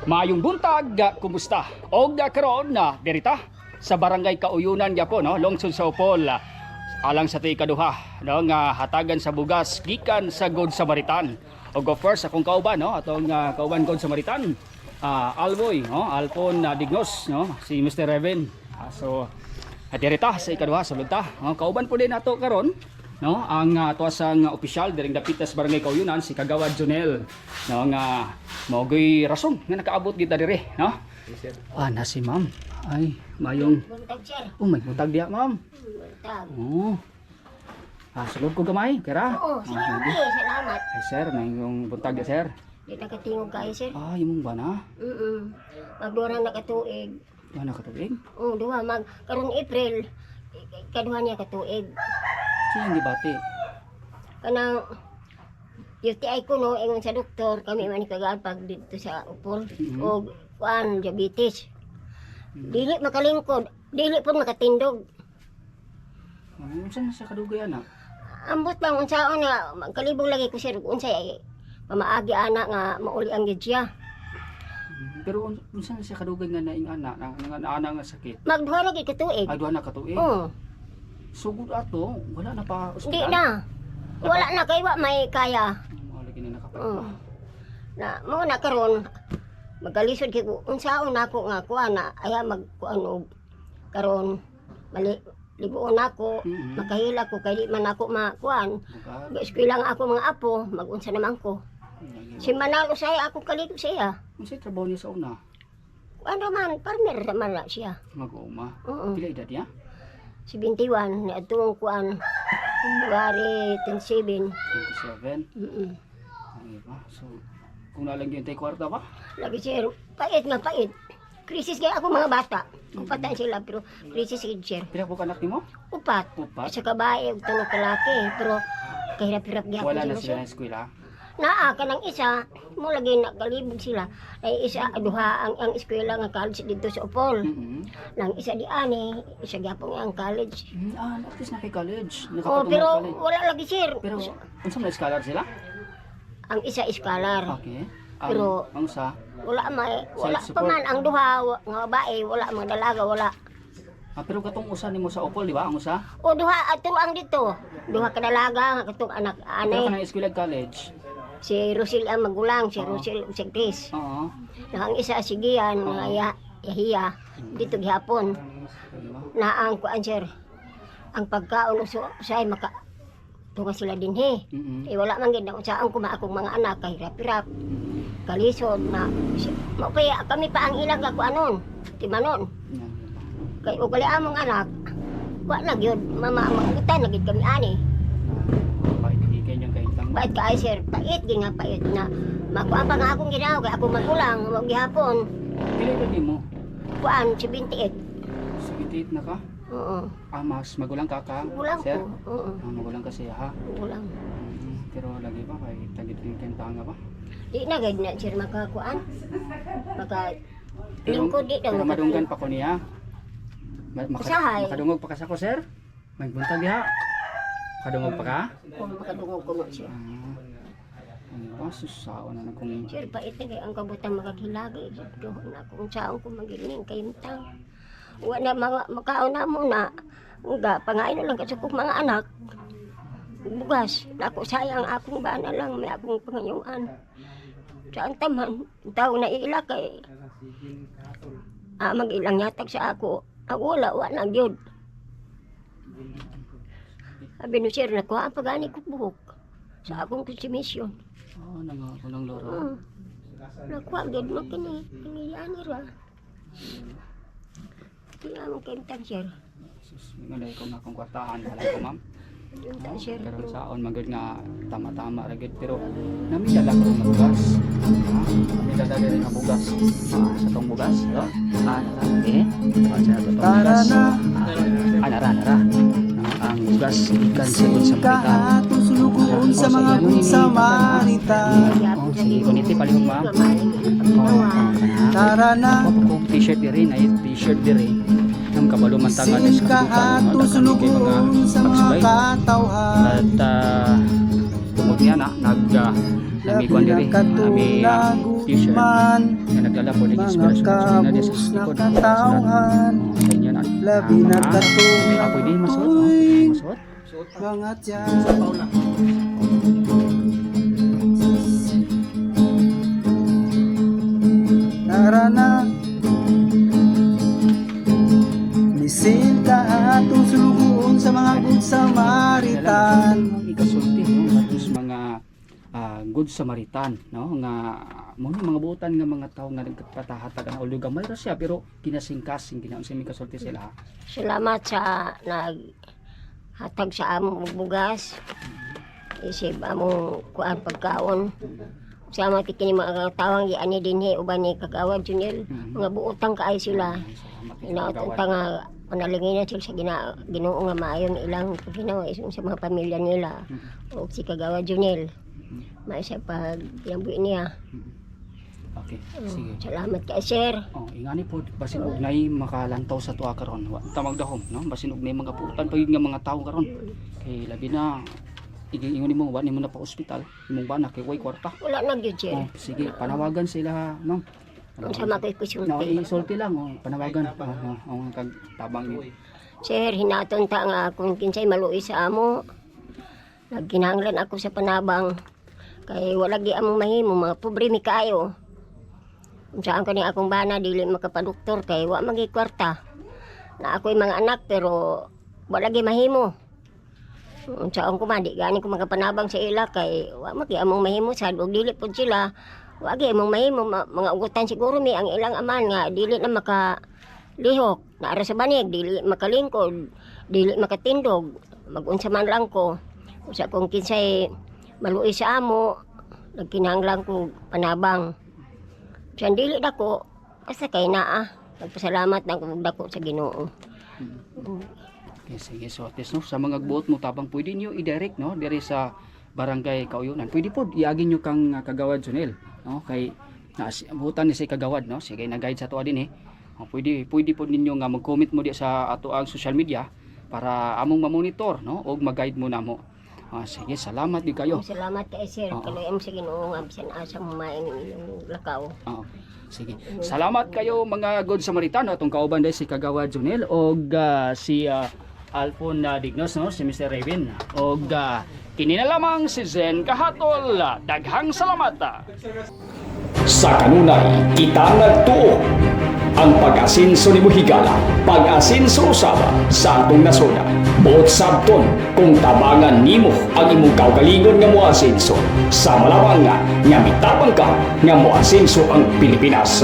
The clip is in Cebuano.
Maayong buntag, kumusta? Og karon na diri ta sa Barangay Kauyunan gyapon, no, lungsod sa Opol. Alang sa ti kaduha, no, nga hatagan sa bugas gikan sa Good Samaritan. Og of course akong kauban, no, atong kauban Good Samaritan. Alboy, no, Alpon Dignos, no, si Mr. Reven. So diri ta sa ikaduha sa ta. No, kauban po din nato karon, no, ang atuasang opisyal diring dapita sa Barangay Kauyunan, si Kagawad Jonel, no, nga mao gyuy rason nga nakaabot kita diri, no. Ah, na si ma'am. Ay, mayong Buntag, sir. Oh, may buntag diha, ma'am. Buntag. Oh. Ah, sulod ko gamay, kira. Oo, sige, okay. Salamat. Ay, sir, may yung buntag diha, sir. Di na katingog kayo, sir. Ah, imong ba na? Magdura na katuig. Wala ka tuig. Oo, duha. Mag, karon April, kaduha niya katuig. Siya hindi bati. Kanang UTI ko, no, ingon sa doktor, kami man kagaan pag dito sa Upol. O, kuan, diabetes. Dili makalingkod, dili po makatindog. Ay, unsa na siya kadugay ana? Ambot lang unsaon nga magkalibog lagi ko, sir, unsay ay pamaagi ana nga mauli ang gid siya. Pero unsa na siya kadugay nga naing ana, nga ana nga sakit? Magduha lagi katuig. Ay, duha na katuig. Oo. Sugod ato, wala na pa Hindi ospital. na. Wala na kay wa may kaya. Wala lagi na nakapag. Oo. Na mo na karon magkalisod kay ko unsaon nako nga kuan na aya mag kuan og karon mali libuon nako, makahila ko kay di man ako makuan. Bugat. Eskwela nga ako mga apo, magunsa naman ko. Si Manalo saya ako kaliko siya. Unsay trabaho niya sa una? Kuan raman, farmer raman na siya. Mag-uuma. Oo. Pila edad niya? 71 ni atong kuan February 27. 27. Ay ba? So, kung nalang yun tayo kwarta ba? Lagi, sir, pait nga pait. Krisis kaya ako mga bata. Upatan sila pero krisis gid, sir. Pila po anak nimo? Upat. Upat. Isa ka bae ug tulo ka laki pero kahirap-hirap gyapon Wala na sila, sila sir. sa eskwela. Naa kanang isa mo lagi nagalibog sila. Ay isa duha ang eskwela nga college dito sa Upol. Nang isa di ani, isa gyapon ang college. Ah, at least na kay college. Oh, Nakapatungod pero college. wala lagi, sir. Pero unsa man scholar sila? Ang isa scholar. Okay. Ang, ang usa Wala may wala pa Self-support. man ang duha nga babae, wala mga dalaga, wala. Ah, pero katong usa nimo sa Opol, di ba? Ang usa? O duha ato ang dito. Duha ka dalaga nga katong anak Pero anay. kanang eskwela college. Si Rosil ang magulang, si Oo. Rosil ug si Chris. Na ang isa si Gian nga ya, Yahiya dito gihapon. Di ba? Na ang kuan, sir. Ang pagkaon uso usay maka tunga sila dinhi. Eh, wala man gid na unsaon ko ma akong mga anak kay hirap-hirap. Kalisod na mao pa ya- kami pa ang ilang kakuanon, timanon. Yan. Kay og gali among anak, wa na gyud mama mangutan na gyud kami ani. Pait ikay niyang kahintang. Pait ka ay, sir, pait gyud nga pait na makuan pa nga akong ginawa kay akong magulang mo gihapon. Pila edad nimo? Kuan 78. 78 na ka? Oo. Ah, mas magulang ka ka? Magulang sir? ko. Oo, Ah, magulang ka siya ha? magulang. Pero lagi ba kay tagit yung kentanga ba? Di na gyud na, sir, makakuan. Maka Pero, lingkod di daw pero maka- madunggan pa ko niya. Usahay. Makadungog pa ka sa ko, sir? May buntag diha. Makadungog pa ka? Kung makadungog ko mo, sir. Ah. Ano ba? Susaon na na kung. Sir, pait na kay ang kabutang makakilagi. Doon na kung saan ko magiling kay mtang. Wa na mga makaon na mo na. Nga, pangain na lang kasi kong mga anak. Bugas, nako sayang akong bana lang, may akong pangayuan. Saan taman, tao na iila kay ah, mag-ilang yatag sa ako. Ako wala, wa na gyud. Sabi no, sir, nakuha ang pagani ko buhok sa akong konsumisyon. Oh, nang unang loro. Oo. Nakuha gyud mo kini kini ani ra. Di among kentang, sir. Sus, nganay ko nga akong kwartahan alam ko, ma'am. Kentang, sir. Pero saon man gud nga tama-tama ra gud pero nami dala ko ng bugas. Ha? Nami dala diri nga bugas. Ah, sa tong bugas, no? Ah, nara eh. Ah, sa tong bugas. Ah, nara nara. Ah, ang bugas gikan sa Good Samaritan. Kahatong sulugoon sa mga Good Samaritan. Oh, sige, kuniti palihog, ma'am. Oh, Tara na. Ako ko t-shirt diri, na t-shirt diri. Ang kabalo man tanga des Sing kahatong sulugoon sa mga pagsulay. katawhan. At tungod niya na nag Nami Labi kuan na diri, katong nami t-shirt naguman nga nagdala po ng mga inspirasyon. So na sa kabus na likod. katawhan. Oh, sa inyo na. Labi na katong Pwede masuot, oh. nagtuoy Masuot. mga tiyan. Tara na, misinta atong sulugoon sa mga Good Samaritan. Ang ikasulti, no, katos mga Good Samaritan, no, nga mo ni mga buotan nga mga tao nga nagpatahatag ang ulo gamay ra siya pero kinasingkasing ginaunsa mi kasulti sila, ha? Salamat sa naghatag sa among og bugas. Isip among kuan pagkaon. Sama ti kini mga tawang giani dinhi uban ni Kagawad Junel. Mga buotang kaayo sila. Salamat kay Inaot Kagawad. ta nga panalanginan sila sa Ginoo nga maayon ilang paginawa isong sa mga pamilya nila o si Kagawad Junel. Maayo sa pag kinabuhi niya. Okay, sige. Salamat kay sir. Oh, ingani po basin og nay makalantaw sa tuwa karon. Wa ta magdahom, no? Basin og nay mga putan pag nga mga tawo karon. Kay labi na ingon nimo wa nimo na pa ospital, imong bana kay way kwarta. Wala na gyud, sir. Oh, sige, panawagan sila, ma'am. Unsa man ko'y No, kusulti. isulti lang, oh, panawagan. Oh, kag tabang niyo. Sir, hinaton ta nga kung kinsay maluoy sa amo. Nagkinahanglan ako sa panabang. Kay wala gi among mahimo, mga pobre mi kaayo. Unsa ang kani akong bana dili makapadoktor kay wa man gi kwarta. Na ako'y mga anak pero wala gi mahimo. Unsa ang ko man di gani ko makapanabang sa ila kay wa man gi among mahimo sad og dili pud sila. Wa gi among mahimo mga ugutan siguro mi ang ilang aman nga dili na maka lihok, naara sa banig, dili makalingkod, dili makatindog, magunsa man lang ko. Usa kung kinsay maluoy sa amo, nagkinahanglan ko panabang. Siyan dili dako, basta kay naa. Nagpasalamat na ko dako sa Ginoo. Okay, sige. So, at least, no, sa mga buot mo tabang pwede niyo i-direct, no, diri sa Barangay Kauyunan. Pwede po iagi niyo kang Kagawad Junel, no, kay na buotan ni si Kagawad, no. Sige, na-guide sa tuwa din eh. Oh, pwede pwede po ninyo nga mag-comment mo di sa ato ang social media para among ma-monitor, no, og mag-guide mo namo. Ah, sige, salamat di kayo. Salamat kay sir, Oo. kaluoy sa Ginoo nga bisan asa mo maayong inyong lakaw. Ah, okay. Sige. Salamat kayo mga Good Samaritano atong kauban dahil si Kagawad Junel og si Alfon Dignos, no, si Mr. Raven og kini na lamang si Zen Kahatol. Daghang salamat. Sa kanunay, kita nagtuo. Ang pag-asinso ni Buhigala, pag-asinso usaba sa atong nasoda. Buot sabton kung tabangan nimo ang imong kaugalingon nga moasinso. Sa malamang nga, nga mitabang ka nga moasinso ang Pilipinas.